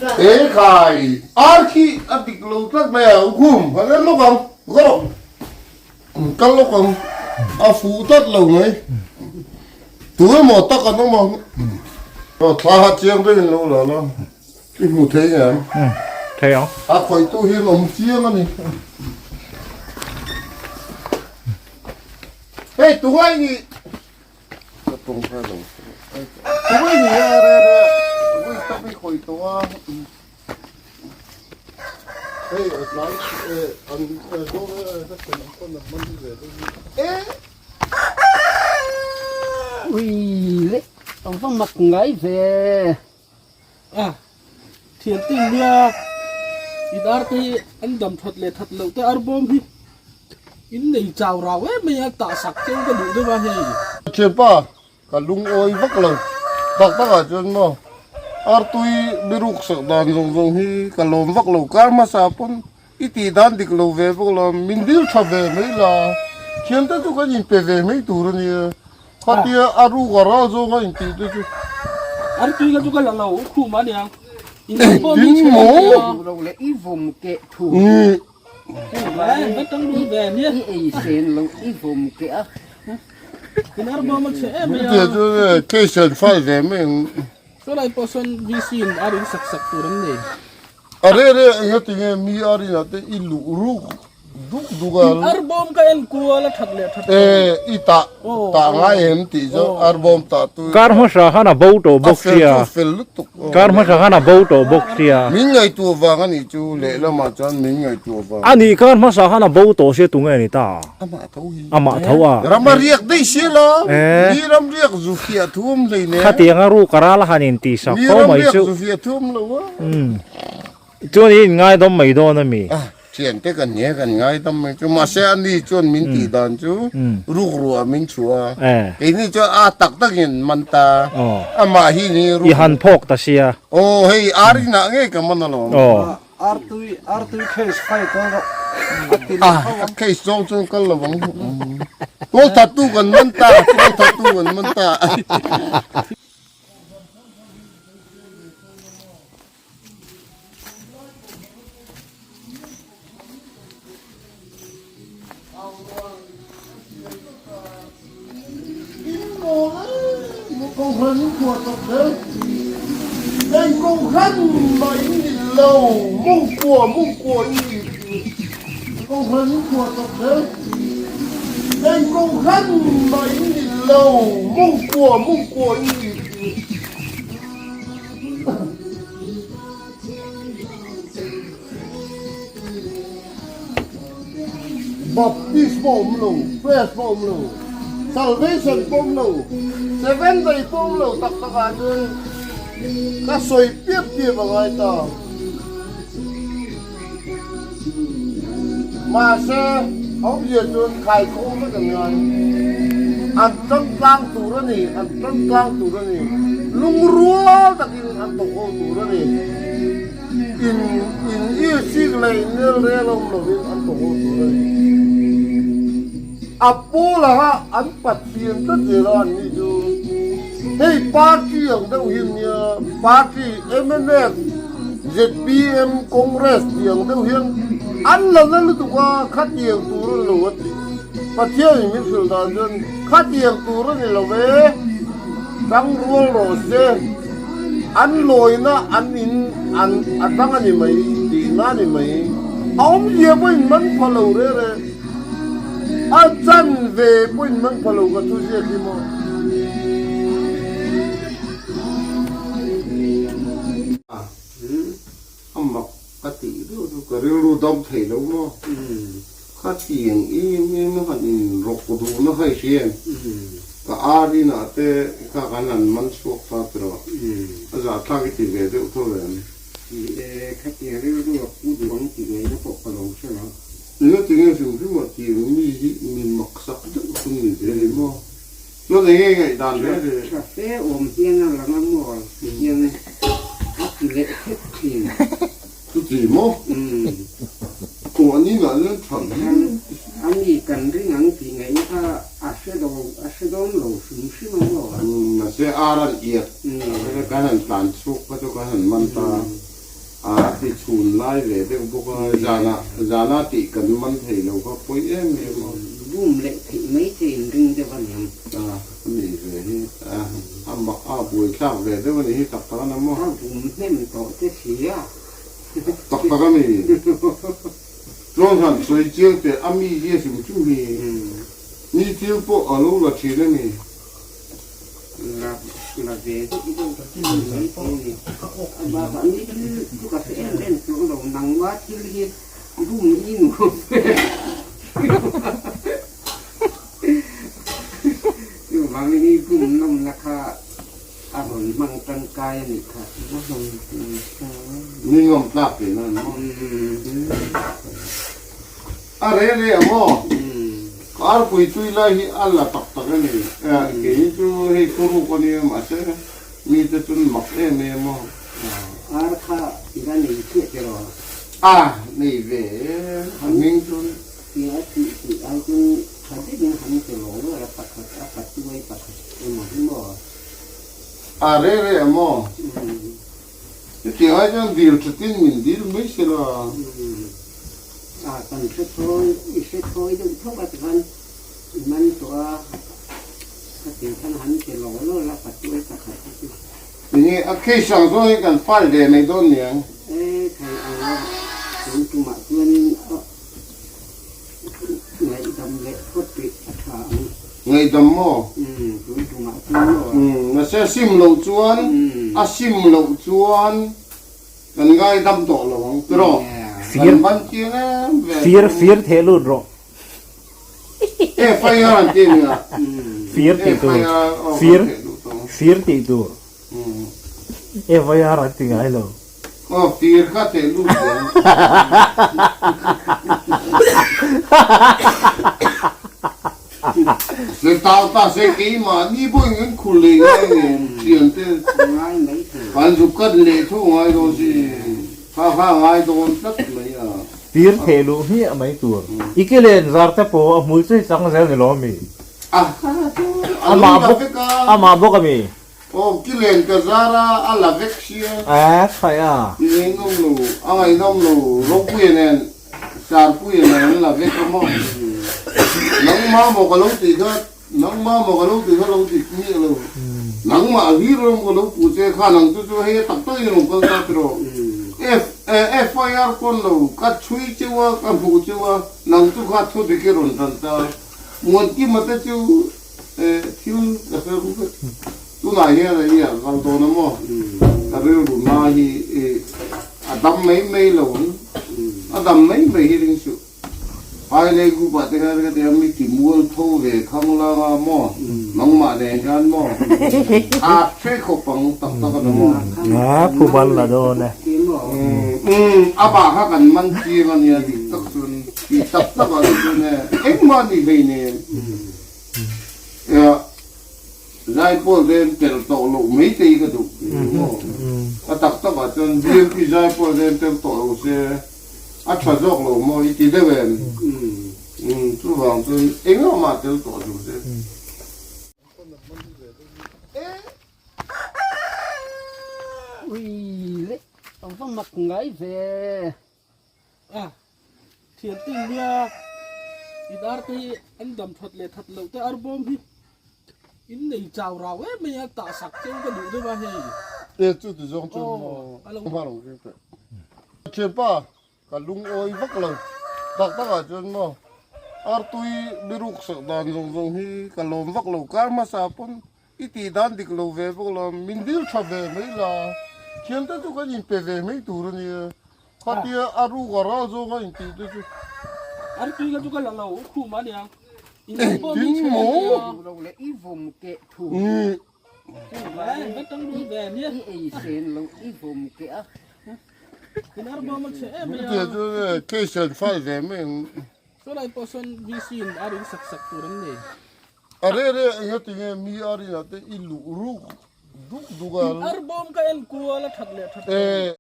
E khai, ar khi a dik lo tlat mai a, Ukhum, han en lawk ang, kal rawh, kal lawk ang, a fuh tlat lo mai, tu emaw tak an awm ang, thla ha chiang deuhin lo la la, i hmu thei ngei ang, thei ang, a khawihtu hian awm chiang a ni. Hei tungai ni. Ka tawng kha lo. Tungai ni a re re. Ui tak i khawih tawh a. Hei a tlai an zo ka thlen ang pawn a hman ve deuh hi. E. Ui le ang va mak ngai ve. A thian te nia in ar te hi an dam that leh that loh te ar bawm hi in nei chau rau em mai a tah sak cheu ka duh deuh a hei. Thianpa ka lungawi vak lo tak tak ah chuan maw artui biruk sak dan zawng zawng hi ka lawm vak lo kar hmasa pawn i tih dan dik lo ve bawk la min dil tha ve mai la thiante chu kan inpe ve mai tur a nia. Khatia a ruk a ral zawng a intih te chu. Artui kha chu ka la lo khum a niang. In pawh mi chhe maw? Lo leh i vawm keh thu. Va tang dun ve nia. I ei sen lo i vawm keh a. In ar bawm a chhe em mai a. Chutia chu case an file ve mai ang. Saw lai pawh sawn VC in ar in sak sak tur an nei. A re re enga tinge mi ar inah te i luh ruk duk duk a. Ar bawm ka en kual a that leh that lo. E i tah tah ngai em tih chu ar bawm tah tu. Kar hmasa khan a bo tawh bawk sia. A fel chu fel lutuk. Kar hmasa khan a bo tawh bawk sia. Min ngaihtuah vang a nih chu lehlamah chuan min ngaihtuah vang. A nih kar hmasa khan a bo tawh sia tunge ni ta? Amah tho hi. Amah tho a. Ram a riak daih sia lo. Mi ram riak zu fiah thum hlei nen. Khatiang a ruk a ral a han inti sak fo mai chu. Mi ram riak zu fiah thum lo a. Chuan i inngaidawm mai dawn a mi? A, thiante kan nia kan ngaidam mai chu. Mahse a ni chuan min tih dan chu ruk ruah min chhuah a. Keini chuan a tak takin man ta. Amah hi ni ruk. I han phawk ta sia. Aw hei ar inah ngei ka man alawm. Artui artui case fight dawn rawh a ti leh tho ang. A case zawng chuan kal lo ang. Tual thattu kan man ta, tual thattu kan man ta. Baptist pawh awm lo, Press pawh awm lo, Salvation pawh awm lo, Seventh Day pawh awm lo tak tak ah chuan ka sawi piap piap a ngai ta. Mahse, awmzia chuan khaikhawm vek an ngai. An tangtlang tur a ni, an tangtlang tur a ni. Lungrual takin an thawk ho tur a ni. In in i sik leh in nel rel awm lovin an thawk ho tur a ni. A pawl anga an Pathian tlat zel a an nih chu. Hei party ang deuh hi nia, party mnf, zpm, Congress tih ang deuh hian an la na lutuk a, khatiang tur a ni lo a ti. Pathian in min hrilh dan chuan khatiang tur a ni lo e, tangrual rawh se, an lawina an in an a dang a ni mai tihna a ni mai. A awmzia pawhin man pha lo re re. A chanve pawhin man pha lo ka thu ziak hi maw. A mak ka tih deuh chu ka rilru dam thei lo maw. Khatiang em em a han in rawk duhna kha i hria em? Ka ar inah te kha kan han man chhuak ta tiraw? A zahthlak i ti ve deuh tho em? Ni e, khatiang rilru a pu duh ang tih ngaihna pawh ka lo hre lo. Eng tinge hrim hrim a tiang mi hi mi maksak deuh chu ni ve ni maw? Chuan eng nge ngaihdan hle ve? Tha fe awm hian a lang a maw ti hian a ti leh khet thin. Chuti maw? Kawh ni lah nen tha viau. A mi kan ring ang tih ngaihna kha a hre lo a hre dawn lo hrim hrim a maw? Mahse ar an iat kan han tlan chhuak kha chu kan han man ta. A ti chhun lai ve deuh bawk a, zana zana tih kan man thei lo kha pawi em em a. Bum leh theih mai che in ring deuh a niang. A a ni ve hi a a mah a buaithlak ve deuh a ni hi tak tak a na maw? A bum hnem tawh che si a. Tak tak a ni. Chuan han sawi chiang teh a mi hi a hrim hrim hi mi thil pawh a lo la thin a ni. La la ve deuh deuh ta chu ni mai thei a ni. A bakah ni thil chu ka hre em em chuang lo, nangma thil hi bum i nuam ve. Chuvangin i bum nawmna kha a rawn hmang tangkai a nih kha. Ni ngawm tlak tihna a ni maw? A re re a maw? Ka arpui tui lai hi a la tak tak a ni. Kei chu hei thuruk a nia mahse mite chuan mak em em a. Ar kha i la nei chiah che rawh. A nei ve em a hming chuan. Tia a tih tih ai chuan tha deuhin han che lo ber a pakhat a patuai pakhat emaw hi maw? A re re a maw? Chutiang ai chuan dil thatin min dil mai se la. A kan hre thawi, i hre thawi deuh thawk a tikhan i man tawh a, khatiang khan han che law law la patuai pakhat te chu. Tinge a case ang zawng hi kan file ve mai dawn niang. E thei ang a, tun tumah chuanin a Ngaihdam leh phawt rih a tha ang. Ngaihdam maw? Umm, tun tumah chuan maw? Umm, mahse a sim loh chuan, a sim loh chuan kan ngaidam tawh lo ang tiraw? Kan ban chiang em ve. Fir, fir theh lut rawh. FIR an ti nia. Fir tih tur. Fir, fir tih tur. FIR an ti ngai lo. Aw fir kha theh lut ang. Se tau ta se keimahni pawhin kan khur leh ngai ngem thian te kan zuk kat leh tho ngai dawn si kha kha ngai dawn tlat mai a. Fir theh luh hmiah mai tur. I ke len zar te pawh a hmul chei chang zel ni lo ami? Amah bawk ami? Aw kilen ka zar a, a la vek sia. A thaih a. I ngaihnawm lo, a ngaihnawm lo, Ropuia nen, Sarpuia nen an la vek a maw? Nangmah maw ka lo tih kha, nangmah maw ka lo tih kha lo dik miah lo. Nangmah hlir rawng ka lo puh che khan ang chu chu hei a tak takin i rawn kal ta tiraw? F FIR pawn lo, ka chhui cheu a, ka hmuh cheu a, nang chu kha thu dik i rawn tan ta. Muankima te chu Thil ka hre ru vek. Tunah hian a i a kal dawn a maw? Ka rilru na hi a dam mai mai lo ang. A dam mai mai hi ring suh. Hailei group ah te khan ka ti a, mi ti mual tho ve khang lang a maw? Nangmah nen hian maw? A hre khawp ang tak tak a ni maw? A phu ban la dawn e. Umm, amah kha kan man chiang a nia dik tak chuan. Tih tak tak ah te chuan e engmah ni hlei nen. Zaipawl te an tel tawh loh mai te hi ka duh maw? A tak tak ah chuan BMP zaipawl te an tel tawh lo se a tha zawk lo maw i ti deuh em? Chuvang chuan engah mah tel tawh lo se. Ui le, a va mak ngai ve. A thian te nia in ar te hi an dam that leh that loh te ar bawm hi in nei chau rau em mai a tah sak cheu ka duh deuh a hei. E chu ti zawng chu maw hma lo keng teh. Thianpa ka lungawi vak lo tak tak ah chuan maw artui biruk sak dan zawng zawng hi ka lawm vak lo kar hmasa pawn I tih dan dik lo ve bawk lo, min dil tha ve mai la, thiante chu kan inpe ve mai tur a nia, khatia a ruk a ral zawng a intih te chu. Artui kha chu ka la lo khum a nia, in awm pawh mi chhe a nia. Lo leh i vawm keh thu. Ve tang rul ve nia. I ei sen lo i vawm keh a. In arbawm a chhe em mai a. Chutia chu case an file ve mai ang. Saw lai pawh sawn VC in ar in sak sak tur an nei. A re re eng ati nge mi a rinah te i luh ruk duk duk a. Arbawm ka en kual a that leh that. E.